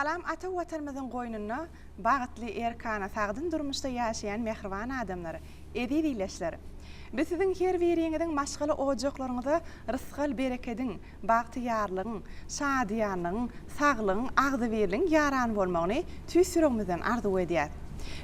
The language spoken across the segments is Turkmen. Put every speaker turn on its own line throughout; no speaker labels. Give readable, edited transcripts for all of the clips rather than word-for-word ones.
Salam ata Watanymyzyň goýnunda bagtly, erkana, sagdyn durmuşda ýaşaýan mähriban adamlar, eziz ildeşler! Biz siziň her biriňiziň maşgala ojaklaryňyza rysgal-berekediň, bagtyýarlygyň, şadyýanlygyň, saglygyň, agzybirligiň ýaran bolmagyny tüýs ýüregimizden arzuw edýäs.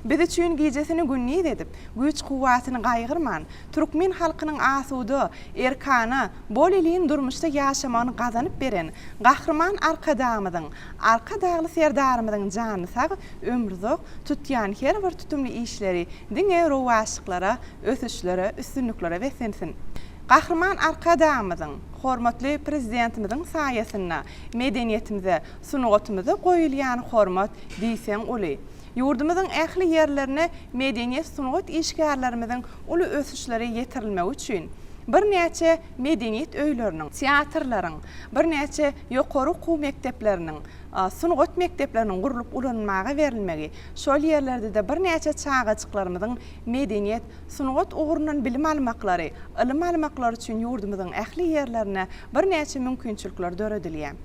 Biz üçin gijesini gündiz edip, güýç-kuwwatyny gaýgyrman, türkmen halkynyň asuda, erkana, bolelin durmuşda ýaşamagyny gazanyp beren Gahryman Arkadagymyzyň, Arkadagly Serdarymyzyň jany sag, ömri uzak, tutýan her bir tutumly işleri diňe rowaçlyklara, ösüşlere, üstünliklere beslensin! Gahryman Arkadagymyzyň, hormatly Prezidentimiziň saýasynda medeniýetimize, sungatymyza goýulýan hormat diýseň uly. Ýurdumyzyň ähli ýerlerinde medeniýet-sungat işgärlerimiziň uly ösüşlere ýetirilmegi üçin birnäçe medeniýet öýleriniň, teatrlaryň, birnäçe ýokary okuw mekdepleriniň, sungat mekdepleriniň gurlup ulanylmaga berilmegi, şol ýerlerde-de birnäçe çagajyklarymyzyň medeniýet, sungat ugrundan bilim almaklary, ylym almaklary üçin ýurdumyzyň ähli ýerlerinde birnäçe mümkinçilikler döredilýär.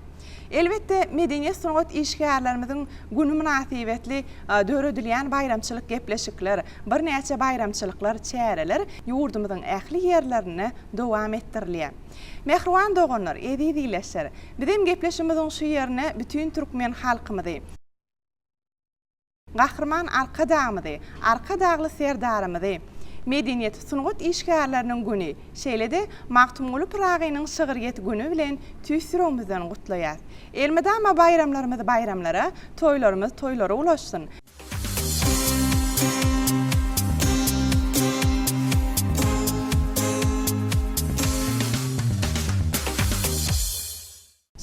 Elbetde, medeniýet-sungat işgärlerimiziň güni mynasybetli döredilýän baýramçylyk gepleşikler, birnäçe baýramçylyklar, çäreler ýurdumyzyň ähli ýerlerinde dowam etdirilýär. Mähriban doganlar, eziz ildeşler, bizem gepleşigimiziň şu ýerine bütin türkmen halkymyzy, Gahryman Arkadagymyzy, Arkadagly Serdarymyzy, Medeniýet, sungat işgärleriniň güni, şeýle-de Magtymguly Pyragynyň şygryýet güni bilen tüýs ýüregimizden gutlaýas. Elmydama baýramlarymyz baýramlara, toýlarymyz toýlara ulaşsyn!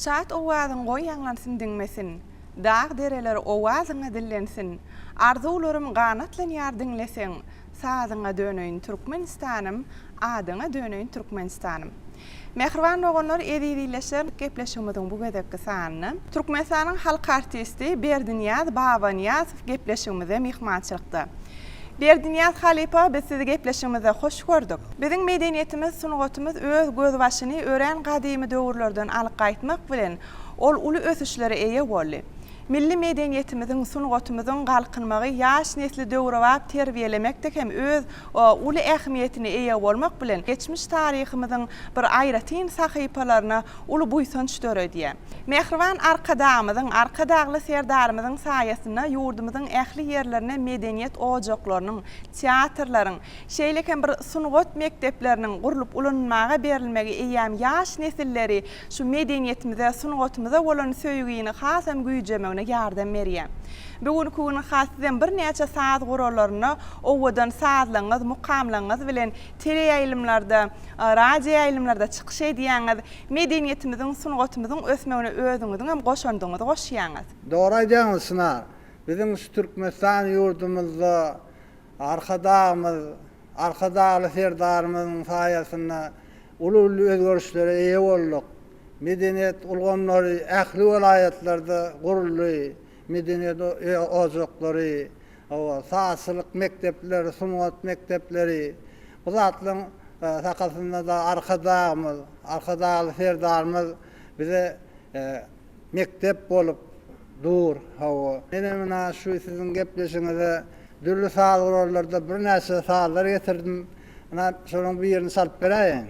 Şat owazyň goý ýaňlansyn diňmesin, Dag-dereler owazyňa dillensin, Arzuwlarym ganatlanýar diňleseň, Sazyňa döneýin Türkmenistanym, Adyňa döneýin Türkmenistanym. Mähriban doganlar, eziz ildeşler, gepleşigimiziň bu gezekki sanynda Türkmenistanyň halk artisti Berdinyýaz Babanyýazow gepleşigimize myhmançylykda. Berdinyýaz halypa biz sizi gepleşigimizde hoş gördük. Biziň medeniýetimiz, sungatymyz öz gözbaşyny örän gadymy döwürlerden alyp gaýtmak bilen, ol uly ösüşlere eýe boldy. Milli medeniýetimiziň, sungatymyzyň galkynmagy ýaş nesli döwrebap terbiýelemekde hem öz uly ähmiýetine eýe bolmak bilen, geçmiş taryhymyzyň bir aýratyn sahypalaryna uly buýsanç döredýär. Mähriban Arkadagymyzyň, Arkadagly Serdarymyzyň saýasynda ýurdumyzyň ähli ýerlerinde medeniýet ojaklarynyň, teatrlaryň, şeýle hem bir sungat mekdepleriniň gurlup ulanylmaga berilmegi eýýäm ýaş nesilleri şu medeniýetimize, sungatymyza bolan söýgini hasam güýjemegine ýardam berýär. Bu günki gün has sizem birnäçe saz gurallarynda owadan sazlaryňyz, mukamlaryňyz bilen teleýaýlymlarda, radioýaýlymlarda çykyş edýäňiz. Medeniýetimiziň, sungatymyzyň ösmegine özüňiziňem goşandyňyzy goşýaňyz.
Dogry aýdýaňyz Çynar. Biziň şu Türkmenistan ýurdumyzda Arkadagymyz, Arkadagly Serdarymyzyň saýasynda uly-uly özgerişlere eýe bolduk. Medeniýet ulgamlary ähli welaýatlarda guruldy. Medeniýet ojaklary, hawa, sazçylyk mekdepleri, sungat mekdepleri. Bu zatlaryň sakasynda-da Arkadagymyz, Arkadagly Serdarymyz bize mekdep bolup dur, hawa. Menem ynha şu siziň gepleşigiňize dürli saz gurallarda birnäçe sazlar getirdim. Ynha şolaryň birini çalyp beräýiň.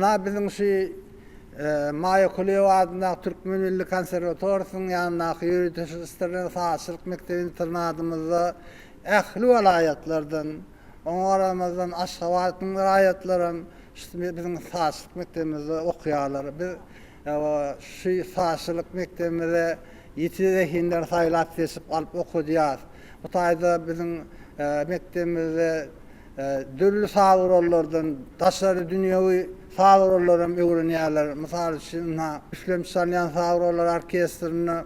Ynha biziň şu Maýa Kulyýewa adyndaky Türkmen milli konserwatoriýasynyň ýanyndaky ýöriteleşdirilen sazçylyk mekdep-internadymyzda ähli welaýatlardan, oňa garamazdan Aşgabadyň raýatlaram şu biziň sazçylyk mekdebimizde okaýarlar. Biz şu sazçylyk mekdebimize ýiti zehinleri saýlap-seçip alyp okadýarys. Bu taýda biziň mekdebimizde Dürli saz gurallardan daşary dünýewi saz gurallary hem öwrenýärler. Mysal üçin, ynha, üflenip çalynýan saz gurallary orkestrinde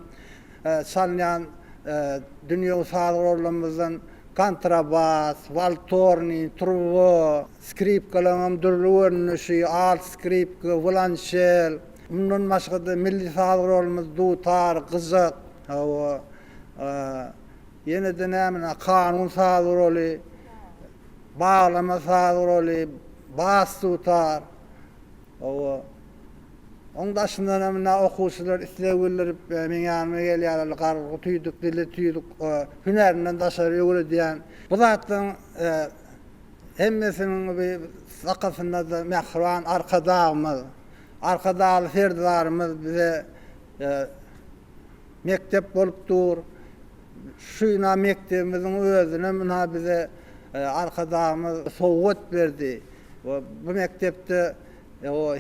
çalynýan dünýewi saz gurallarymyzdan kontrabas, waltorni, truba, skripkalaryň hem dürli görnüşi, alt skripka, wiolonçel, mundan başga-da milli saz guralymyz dutar, gyjak, hawa, Ýene-de näme, kanun saz guraly, baglama saz guraly, bas dutar. Hawa. Oň daşyndan hem ynha okuwçylar isleg bildirip, meň ýanyma gelýärler, gargy tüýdük, dili tüýdük hünärinden daşary öwredýän. Bu zatlaryň hemmesiniň bir sakasynda-da mähriban Arkadagymyz, Arkadagly Serdarymyz bize Mekdep bolup dur. Şu ynha mekdebimiziň özünem ynha bize Arkadagymyz sowgat berdi. Bu mekdepde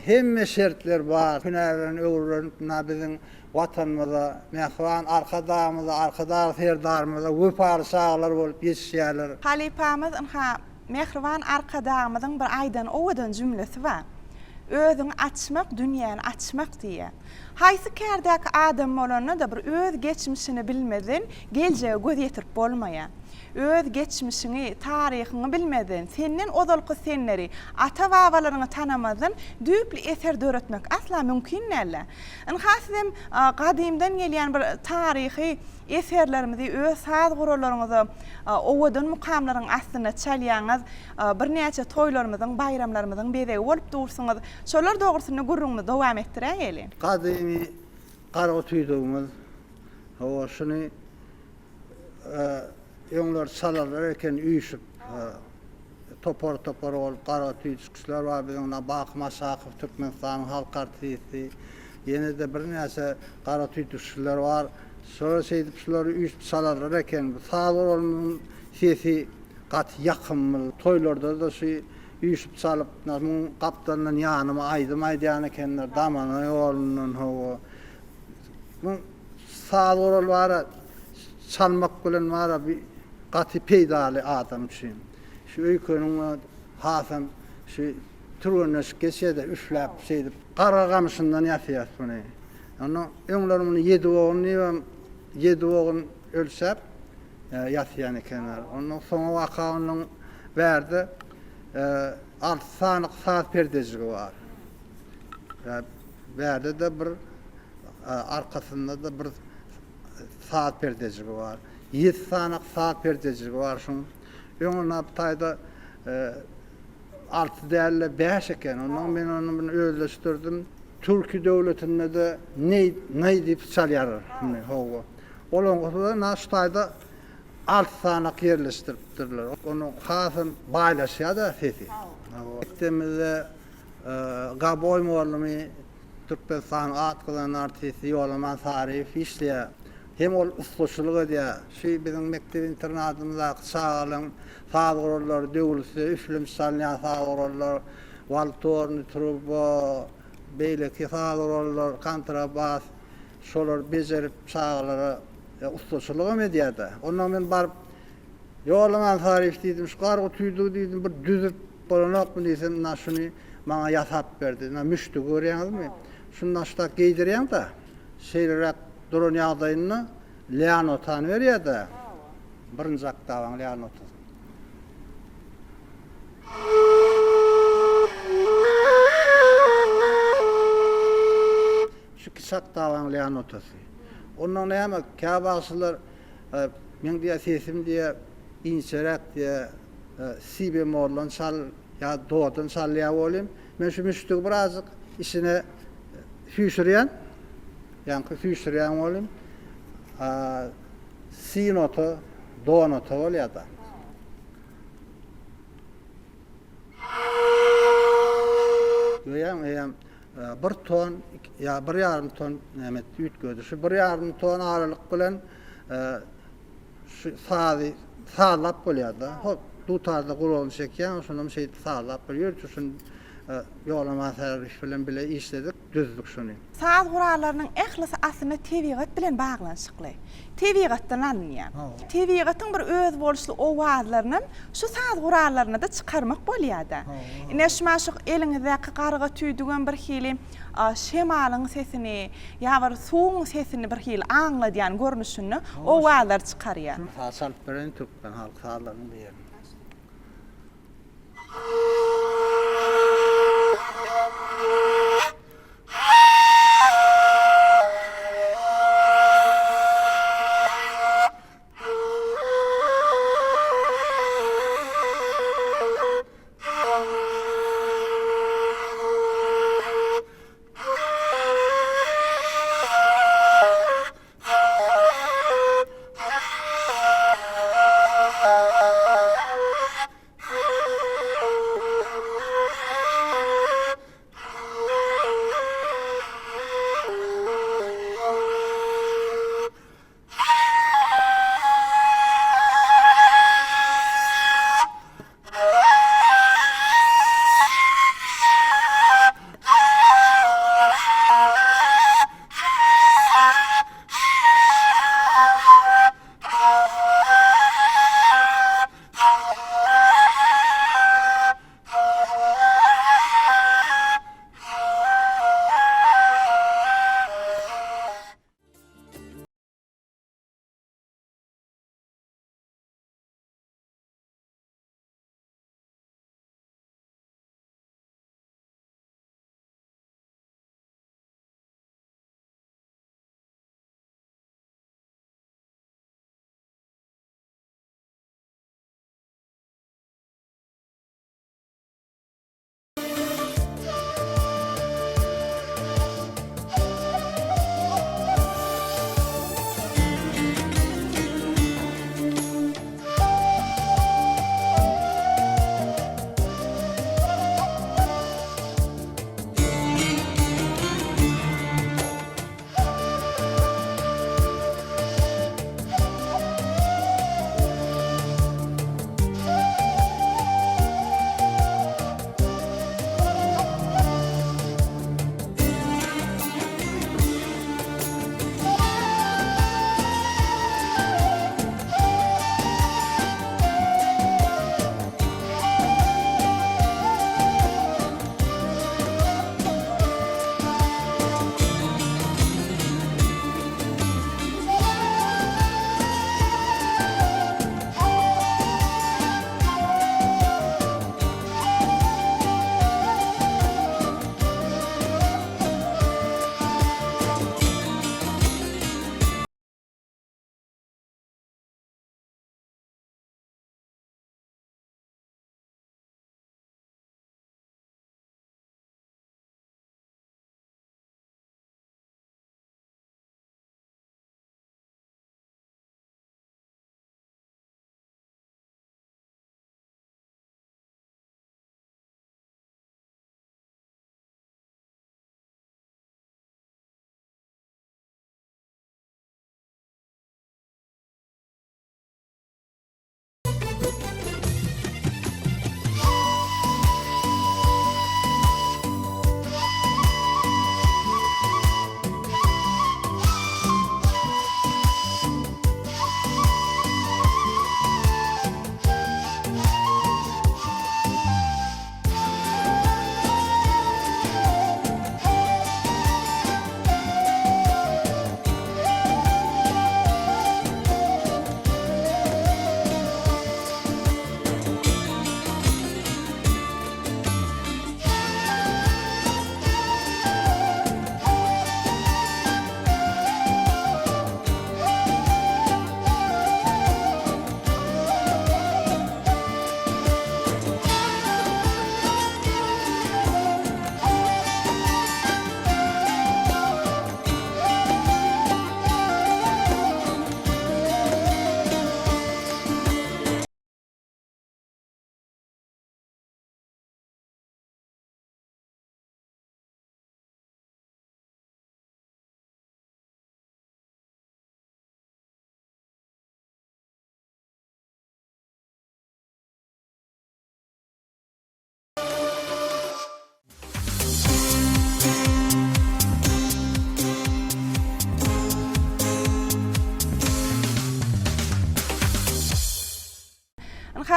hemme şertler bar. Hünärlerini öwrenip ynha biziň Watanymyza, mähriban Arkadagymyza, Arkadag Serdarymyza wepaly çagalar bolup ýetişýärler.
Halypamyz ynha mähriban Arkadagymyzyň bir aýdan owadan jümlesi bar. Özüňi açmak, dünýäni açmak diýýär. Haýsy kärdäki adam bolanda-da bir öz geçmişini bilmezden geljege göz ýetirip bolmaýar. Öz geçmişiňi, taryhyňy bilmezden, senden ozalky senleri, ata-babalaryňy tanamazdan düýpli eser döretmek asla mümkin däldi. Ynha sizem gadymdan gelýän bir taryhy eserlerimizi öz saz gurallaryňyza owadan mukamlaryň astynda çalýaňyz, birnäçe toýlarymyzyň, baýramlarymyzyň bezegi bolup dursuňyz. Şolar dogrusynda gürrüňimizi dowam etdiräýeli.
Gadymy gargy tüýdügimiz, hawa, şuny öňler çalarlar eken üýşüp, topar-topar bolup gargy tüýdükçiler bar biziň, ynha Baky Maşakow Türkmenistanyň halk artisti, ýene-de birnäçe gargy tüýdükçiler bar. Şolar şeýdip şulary üýşüp çalarlar eken. Bu saz guralymyzyň sesi gaty ýakymly. Toýlarda-da şu Üýşüp çalyp, muň gapdalyndan ýanyma aýdym aýdýan ekenler, damana ýolundan hawa. Muň saz guraly bar-a, çalmak bilen bar-a bi gaty peýdaly adam üçin. Şu öýkeniň hasam şu türgenleşik geçýär-de, üfläp şeýdip. Garga gamyşyndan ýasýas muny. Onda öňler muny ýedibogun diýibem, ýedibogun ölçäp, ýasýan ekenler. Ondan soňa waka onuň bärde 6 sanyk saz perdejigi bar. Bärde-de bir arkasynda-da bir saz perdejigi bar. 7 sanyk saz perdejigi bar şuň. Öň onda bu taýda 6 däl-de 5 eken. Ondan men ony bunu özleşdirdim. Türki döwletinde-de neý, neý diýip çalýarlar muny, hawa. Olaňkyda na şu taýda alt sanak ýerleşdiripdirler. Onuň hasam baýlaşýar-da sesi. Mekdebimizde Gaboý mugallymy, Türkmenistanyň at gazanan artisti Ýolaman Saryýew işleýär. Hem ol ussaçylyk edýär. Şu biziň mekdep-internadymyzdaky çagalaryň saz gurallary döwülse, üflenip çalynýan saz gurallar, waltorny, truba, beýleki saz gurallar, kontrabas, Şolary bejerip çagalara ussaçylygam edýär-dä. Ondan men baryp, Ýolaman Saryýew diýdim, şu gargy tüýdügi diýdim, bir düzüp bolanokmy diýsem, ynha şuny maňa ýasap berdi. Ynha müşdügi görýäňizmi? Şuny naşdak geýdirýäň-de, şeýleräk duran ýagdaýynda lä notany berýär-dä. Birinji oktawaň lä notasyny. Şu kiçi oktawaň lä notasy. Ondan näme, kä bagşylar meň diýýär sesim diýýär inçeräk diýýär, si bemoldan çal ýa dodan çalýar welin, men şu müşdügi birazjyk içine süýşürýän, ýaňky süýşürýän welin, si nota, do nota bolýar-da. Üýtgeýäň eýýäm bir ton ýa bir ýarym ton näme etdi üýtgedi. Şu bir ýarym ton aralyk bilen şu sazy sazlap bolýar-da. Hop, dutarda gulagyny çekýäň, şonam şeýdip sazlap bolýar. Ýörite şuny Ýolaman Säriýew bilen bile işledik, düzdük şuny.
Saz gurallarynyň ählisi aslynda tebigat bilen baglanyşykly. Tebigatdan alynýar. Tebigatyň bir özboluşly owazlarynam şu saz gurallarynda-da çykarmak bolýar-da. Ine, şu mana şu eliňizdäki garga tüýdügem bir hili şemalyň sesini ýa bir suwuň sesini bir hili aňladýan görnüşinde owazlary çykarýar.
Saz çalyp bereýin türkmen halk sazlarynyň birini.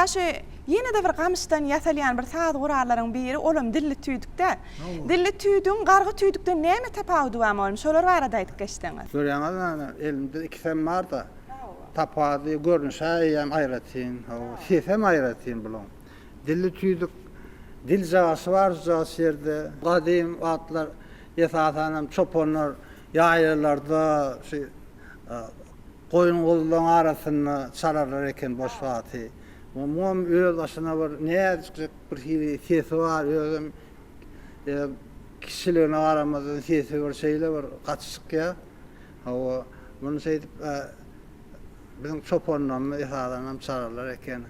Ynha şu ýene-de bir gamyşdan ýasalýan bir saz gurallaryň biri, olam dilli tüýdük-dä. Dilli tüýdügiň gargy tüýdükden näme tapawudy bar mugallym? Şolar barada aýdyp geçseňiz.
Görýäňizmi ana, elimde ikisem bar-da. Tapawudy görnüşi-ä eýýäm aýratyn, hawa, sesem aýratyn bulaň. Dilli tüýdük, diljagaşy bar jujagaş ýerde. Gadym wagtlar esasanam çopanlar ýaýlalarda şu goýun-guzularyň arasynda çalarlar eken boş wagty. Muňam öz başyna bir näzikjik bir hili sesi bar, özem kiçiligine garamazdan sesi bir şeýle bir gaty çykýar. Hawa, muny şeýdip biziň çopanlarymyz esasanam çalarlar eken.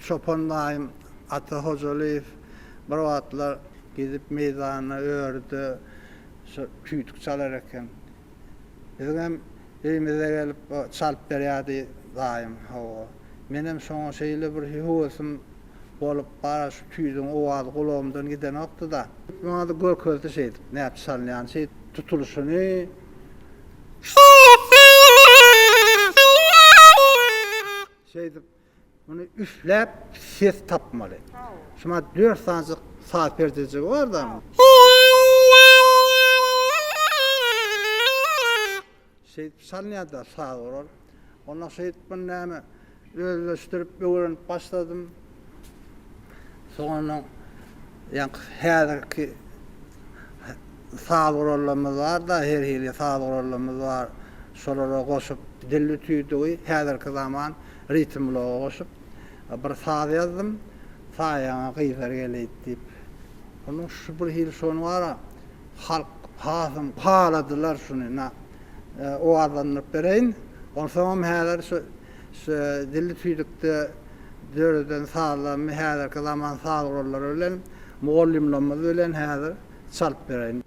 Çopan daýym Ata Hojalyýew bir wagtlar gidip meýdanda, örüde şo tüýdük çalar eken. Biziňem öýümize gelip çalyp berýärdi daýym, hawa. Menem şoňa şeýle bir höwesim bolup, gara şu tüýdügiň owazy gulagymdan gidenokdy-da. Maňa-da görkezdi şeýdip, nädip çalynýanyny, şeýdip tutulyşyny. Şeýdip Muny üfläp ses tapmaly. Şuma dört sanjyk saz perdejigi bar-da. Şeýdip çalynýar-da saz gural. Ondan şeýdip muny näme özleşdirip öwrenip başladym. Soňundan ýaňky häzirki saz gurallarymyz bar-da, her hili saz gurallarymyz bar. Şolara goşup dilli tüýdügi häzirki zaman ritmloga goşup bir saz ýazdym. Saýaňa gyzlar geleýdi diýip. Onuň şu bir hili şony bar-a, halk hasam haladylar şuny. Na, owazlandyryp bereýin. Onsoňam häzir şu şu dilli tüýdükde döreden sazlarymy häzirki zaman saz gurallary bilen mugallymlarymyz bilen häzir çalyp bereýin.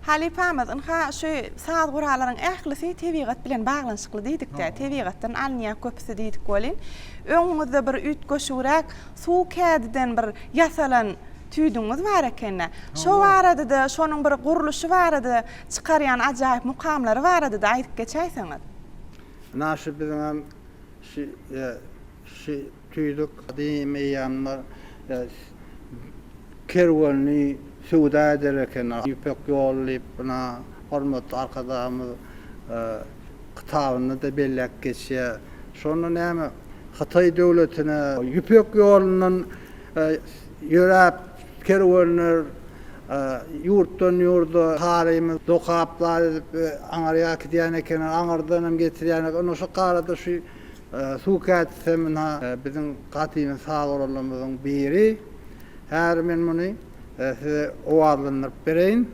Halypamyz, ynha, şu saz gurallaryň ählisi tebigat bilen baglanyşykly diýdik-dä, tebigatdan alynýar köpüsi diýdik welin, öňüňizde bir üýtgeşigräk suw kädiden bir ýasalan tüýdügiňiz bar eken-dä. Şo barada-da, şonuň bir gurluşy barada, çykarýan ajaýyp mukamlary barada-da aýdyp geçäýseňiz.
Ynha, şu biziňem şu şu tüýdük gadymy eýýamlar kerwenli söwda eder ekenler. Ýüpek ýoly diýip, ynha, hormatly Arkadagymyz kitabynda-da belläp geçýär. Şonda näme, Hytaý döwletine Ýüpek ýolundan ýöräp kerwenler ýurtdan ýurda halymyz dokap zat edip aňyrýa äkidýän ekenler, aňyrdanam getirýän eken. Onda şu arada şu suw kädisem ynha biziň gadymy saz gurallarymyzyň biri. Häzir men muny size owazlandyryp bereýin.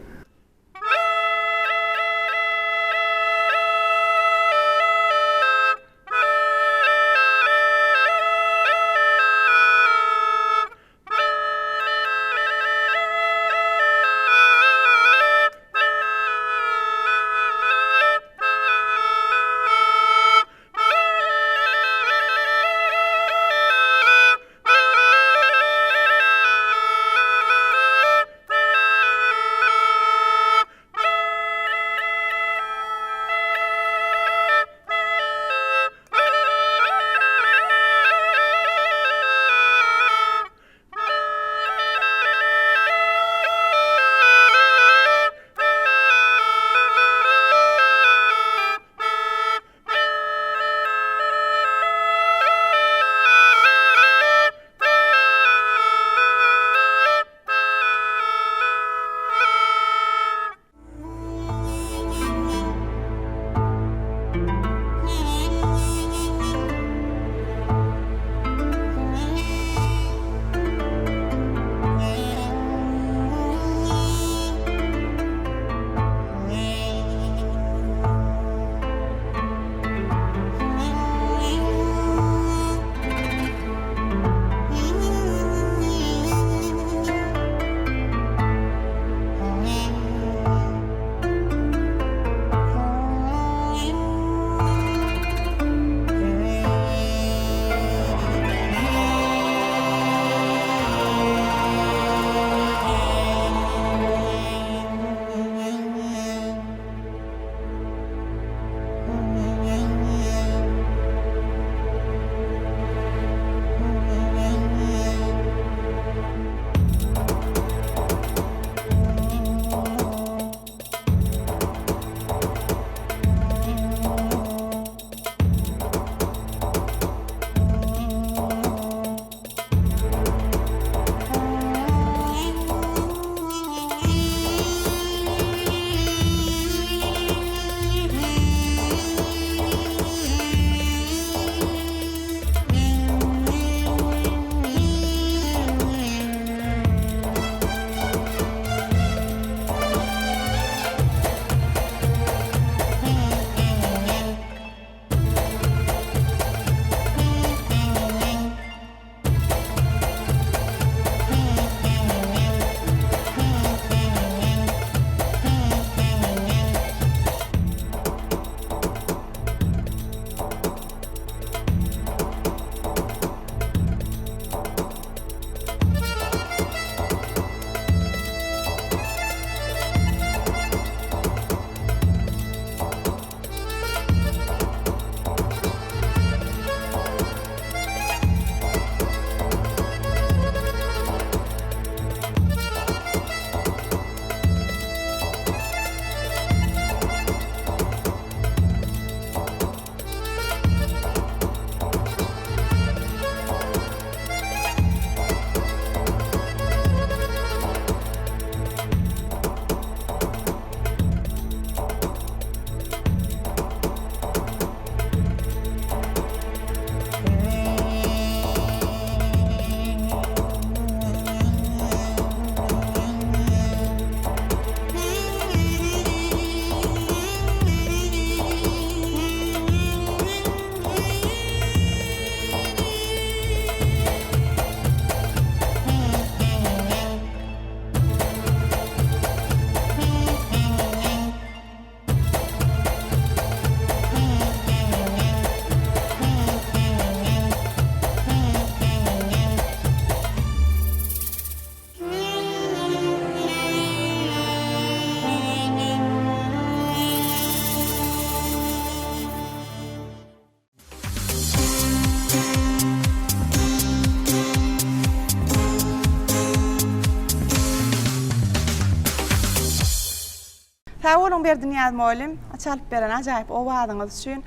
Sag boluň Berdinyýaz mugallym, çalyp beren ajaýyp owazyňyz üçin.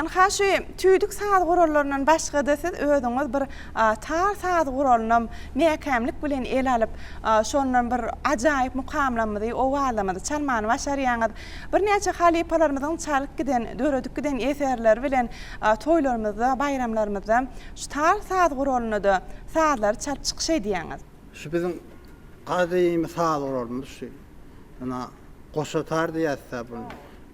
Ynha şu tüýdük saz gurallaryndan başga-da siz özüňiz bir tar saz guralynam mäkämlik bilen ele alyp, şondan bir ajaýyp mukamlarymyzy, owazlarymyzy çalmany başarýaňyz. Birnäçe halypalarymyzyň çalyp giden, döredip giden eserleri bilen toýlarymyzda, baýramlarymyzda şu tar saz guralynda-da sazlary çalyp çykyş edýäňiz.
Şu biziň gadymy saz guralymyz şu. Ynha, goşa tar diýýäs-dä buny.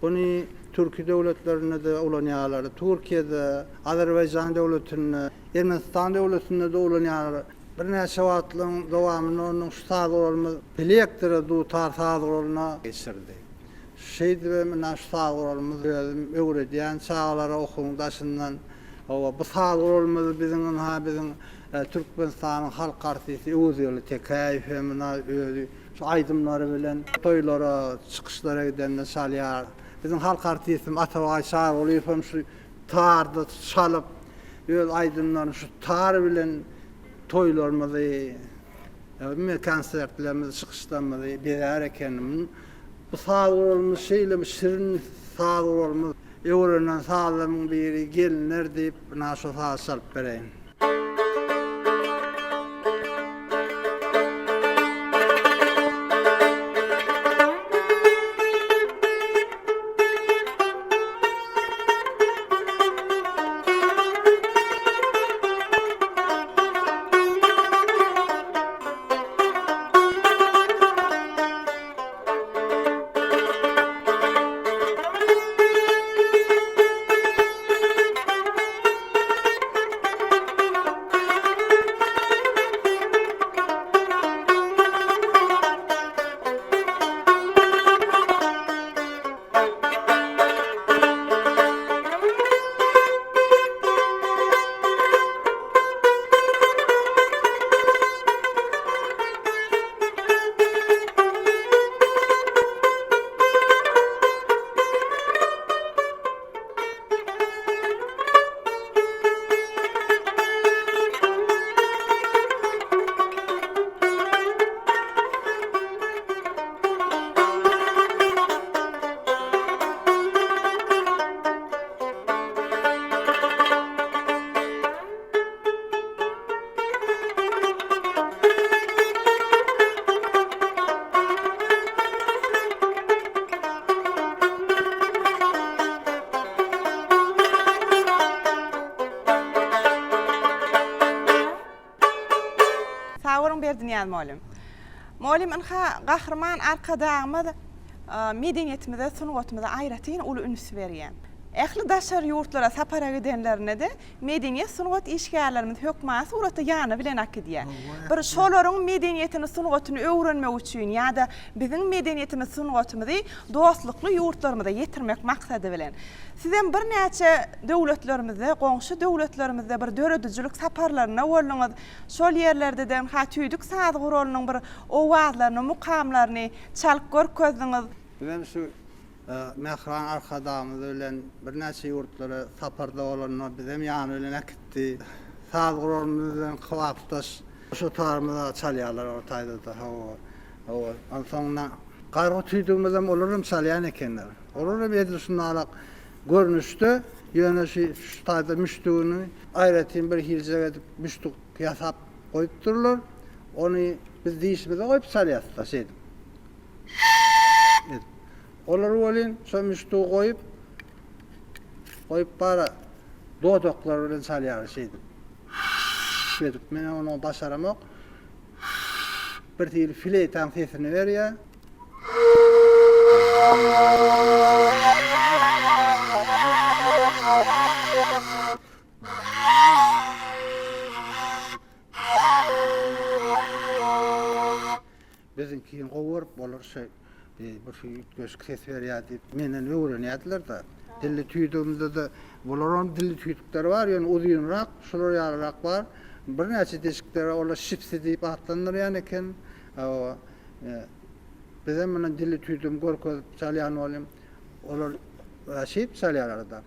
Buny türki döwletlerinde-de ulanýarlar. Türkiýede, Azerbaýjan döwletinde, Ermenistan döwletinde-de ulanýarlar. Birnäçe wagtlaryň dowamynda onuň şu saz guralymyz plektra dutar saz guralyna geçirildi. Şeýdibem ynha şu saz guralymyz özüm öwredýän çagalara okuwyň daşyndan. Hawa, bu saz guralymyzy biziň ynha biziň Türkmenistanyň halk artisti Öwezgeldi Tekäýew hem ynha özi şu aýdymlary bilen toýlara, çykyşlara gidende çalýar. Biziň halk artistimiz Atabaý Çarygulyýew hem şu tarda çalyp, öz aýdymlaryny şu tar bilen toýlarymyzy, konsertlerimizi, çykyşlarymyzy bezär eken. Bu saz guralymyz şeýle bir şirin saz guralymyz. Öwrenen sazlarymyň biri Gelinler diýip, ynha şo sazy çalyp bereýin.
Sag boluň Berdinyýaz mugallym. Mugallym ynha Gahryman Arkadagymyz medeniýetimize, sungatymyza aýratyn uly üns berýär. Ähli daşary ýurtlara sapara gidenlerinde-de medeniýet, sungat işgärlerimiz hökmany suratda ýany bilen äkidýär. Bir şolaryň medeniýetini, sungatyny öwrenmek üçin ýa-da biziň medeniýetimiz, sungatymyzy dostlukly ýurtlarymyza ýetirmek maksady bilen. Sizem birnäçe döwletlerimizde, goňşy döwletlerimizde bir döredijilik saparlarynda bolduňyz. Şol ýerlerde-de ynha tüýdük saz guralynyň bir owazlaryny, mukamlaryny çalyp görkezdiňiz.
Bizem şu Mähriban Arkadagymyz bilen birnäçe ýurtlara saparda bolanda bizem ýany bilen äkitdi. Saz guralymyz bilen kybapdaş şu tarymyza çalýarlar o taýda-da hawa. Hawa. Onsoň gargy tüýdügimizem olaram çalýan ekenler. Olaram edil şundarak görnüşde, ýöne şu şu taýda müşdügini aýratyn bir hiljek edip müşdük ýasap goýupdyrlar. Ony biz dişimize goýup çalýas-da şeýdip. Edip. Olar welin şo müşdügi goýup, goýup bara dodaklary bilen çalýarlar şeýdip. Edip. Men ony başaramok. Bir hili fleýtaň sesini berýär. Biziňkini gowy görüp, olar şeý bir üýtgeşik ses berýär diýip, menden öwrenýärdiler-de. Dilli tüýdügimizde-de, bularyň dilli tüýdükleri bar, ýöne uzynrak, şular ýalyrak bar. Birnäçe deşikleri olar şipsi diýip atlandyrýan eken. Bizem muny dilli tüýdügimi görkezip çalýan bolýan. Olar şeýdip çalýarlar-da.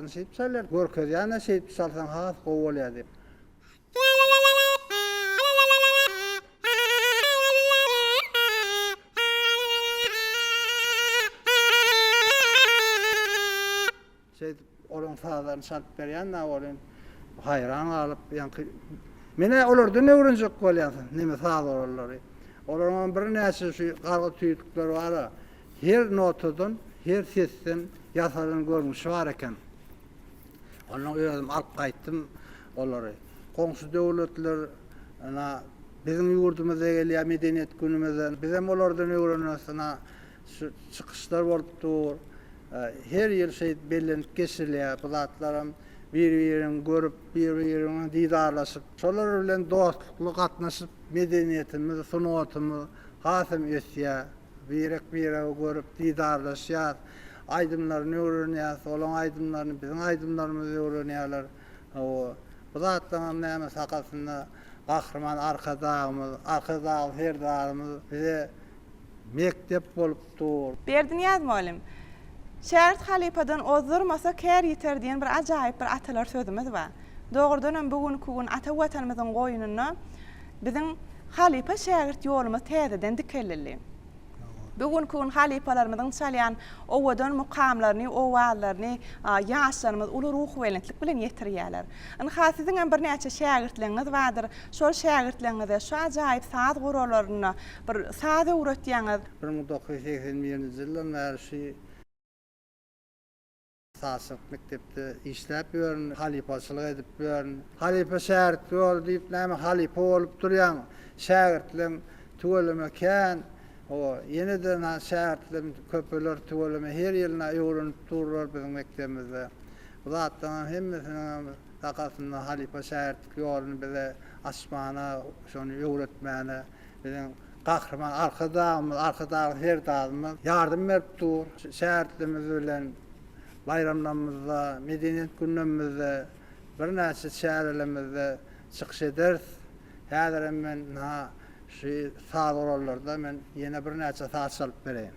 sazlaryny şeýdip çalýar. Görkezýän-de şeýdip çalsaň has gowy bolýar diýip. Şeýdip, olaň sazlaryny çalyp berýän-dä welin, haýran galyp, ýaňky, Men-ä olardan öwrenjek bolýan, neme saz gurallary. Olaryňam birnäçe şu gargy tüýdükleri bar-a, her notadan, her sesden ýasalan görnüşi bar eken. Ondan özüm alyp gaýtdym olary. Goňşy döwletler, ynha, biziň ýurdumyza gelýär medeniýet günümizde. Bizem olardan öwreneris, ynha, Şu çykyşlar bolup dur. Her ýyl şeýdip bellenip geçirilýär bu zatlaram. Bir-birini görüp, bir-biri bilen didarlaşyp, şolar bilen dostlukly gatnaşyp medeniýetimiz, sungatymyz hasam ösýär. Birek-biregi görüp didarlaşýas, aýdymlaryny öwrenýäs, olaň aýdymlaryny biziň aýdymlarymyzy öwrenýärler. Hawa, bu zatlaryňam näme sakasynda Gahryman Arkadagymyz, Arkadagly Serdarymyz bize mekdep bolup dur.
Berdinyýaz mugallym, Şägirt halypadan ozdurmasa kär ýiter diýen bir ajaýyp bir atalar sözümiz bar. Dogrudanam bu günki gün ata Watanymyzyň goýnunda biziň halypa-şägirt ýolumyz täzeden dikeldildi. Bu günki gün halypalarymyzyň çalýan owadan mukamlaryny, owazlaryny ýaşlarymyz uly ruhubelentlik bilen ýetirýärler. Ynha, siziňem birnäçe şägirtleriňiz bardyr. Şol şägirtleriňize şu ajaýyp saz gurallarynda bir saz öwretýäňiz.
1981-nji ýyldan bäri şu sazçylyk mekdepde işläp ýörün, halypaçylyk edip ýörün. Halypa şägirt ýoly diýip näme halypa bolup durýaň, şägirtleň tüweleme kän. Hawa, ýene-de ynha şägirtlerim köpeler tüweleme her ýyl ynha öwrenip durlar biziň mekdebimizde. Bu zatlaryňam hemmesiniňem sakasynda halypa şägirtlik ýoluny bize açmana, şony öwretmäne biziň Gahryman Arkadagymyz, Arkadagly Serdarymyz ýardam berip dur. Şägirtlerimiz bilen baýramlarymyzda, medeniýet günlerimizde, birnäçe çärelerimizde çykyş ederis. Häzirem men ynha şu saz gurallarda men ýene birnäçe saz çalyp bereýin.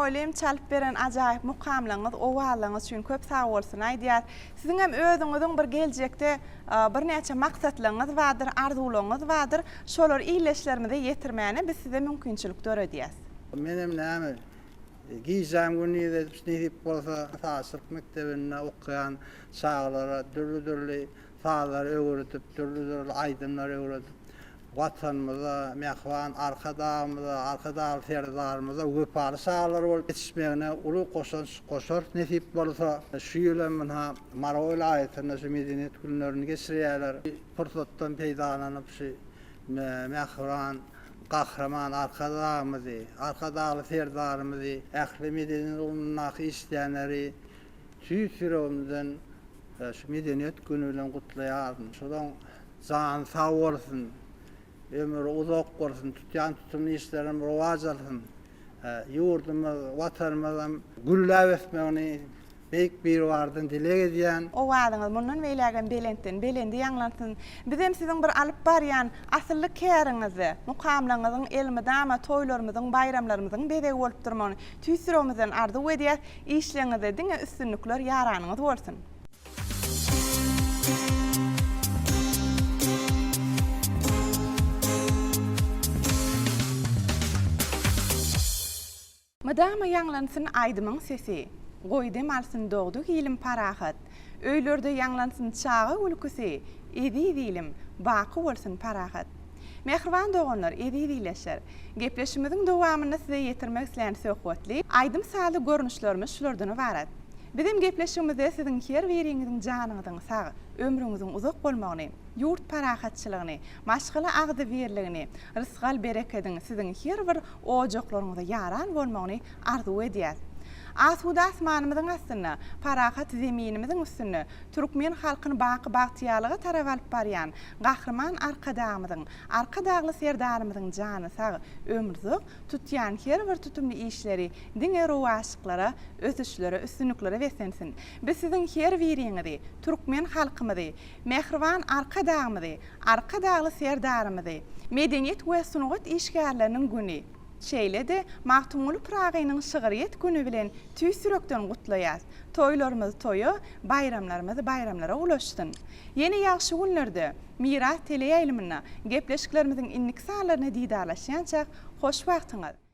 Mugallym çalyp beren ajaýyp mukamlaryňyz, owazlaryňyz üçin köp sagbolsun aýdýas. Siziňem özüňiziň bir geljekde birnäçe maksatlaryňyz bardyr, arzuwlaryňyz bardyr. Şolary ildeşlerimize ýetirmäne biz size mümkinçilik döredýäs.
Menem näme, gijäm gündiz edip nesip bolsa sazçylyk mekdebinde okaýan çagalara dürli-dürli sazlary öwredip, dürli-dürli aýdymlary öwredip, Watanymyza, mähriban Arkadagymyza, Arkadagly Serdarymyza wepaly çagalar bolup ýetişmegine uly goşant goşarys nesip bolsa. Şu ýyl hem ynha Mary welaýatynda şu Medeniýet günlerini geçirýärler. Pursatdan peýdalanyp şu mähriban Gahryman Arkadagymyzy, Arkadagly Serdarymyzy, ähli medeniýet ugrundaky işleýänleri tüýs ýüregimden şu Medeniýet güni bilen gutlaýaryn. Şolaň Jany sag bolsun, ömri uzak bolsun, tutýan tutumly işlerem rowaç alsyn. Ýurdumyz, Watanymyzam gülläp ösmegini Beýik Biribardan dileg edýän.
Owazyňyz mundan beýlägem belentden belende ýaňlansyn. Bizem siziň bir alyp barýan asylly käriňizde, mukamlaryňyzyň elmydama toýlarymyzyň, baýramlarymyzyň bezegi bolup durmagyny tüýs ýüregimizden arzuw edýäs. Işleriňizde diňe üstünlikler ýaranyňyz bolsun! Mydama ýaňlansyn aýdymyň sesi, Goý dem alsyn dogduk ilim parahat. Öýlerde ýaňlansyn çaga gülküsi, Eziz ilim, baky bolsun parahat. Mähriban doganlar, eziz ildeşler! Gepleşigimiziň dowamynda size ýetirmek islän söhbetli, aýdym-sazly görnüşlerimiz şulardan ybarat. Bizem gepleşigimizde siziň her biriňiziň janyňyzyň sag, ömrüňiziň uzak bolmagyny, ýurt parahatçylygyny, maşgala agzybirligini, rysgal-berekediň siziň her bir ojaklaryňyza ýaran bolmagyny arzuw edýäs. Asuda asmanymyzyň astynda, parahat Zeminimiziň üstünde türkmen halkyny baky bagtyýarlyga tarap alyp barýan Gahryman Arkadagymyzyň, Arkadagly Serdarymyzyň jany sag, ömri uzak, tutýan her bir tutumly işleri diňe rowaçlyklara, ösüşlere, üstünliklere beslensin. Biz siziň her biriňizi, türkmen halkymyzy, mähriban Arkadagymyzy, Arkadagly Serdarymyzy Medeniýet we sungat işgärleriniň güni, şeýle-de Magtymguly Pyragynyň şygryýet güni bilen tüýs ýürekden gutlaýas. Toýlarymyz toýa, baýramlarymyz baýramlara ulaşsyn. Ýene ýagşy günlerde, Miras teleýaýlymynda gepleşiklerimiziň indiki sanlarynda didarlaşýançak, hoş wagtyňyz!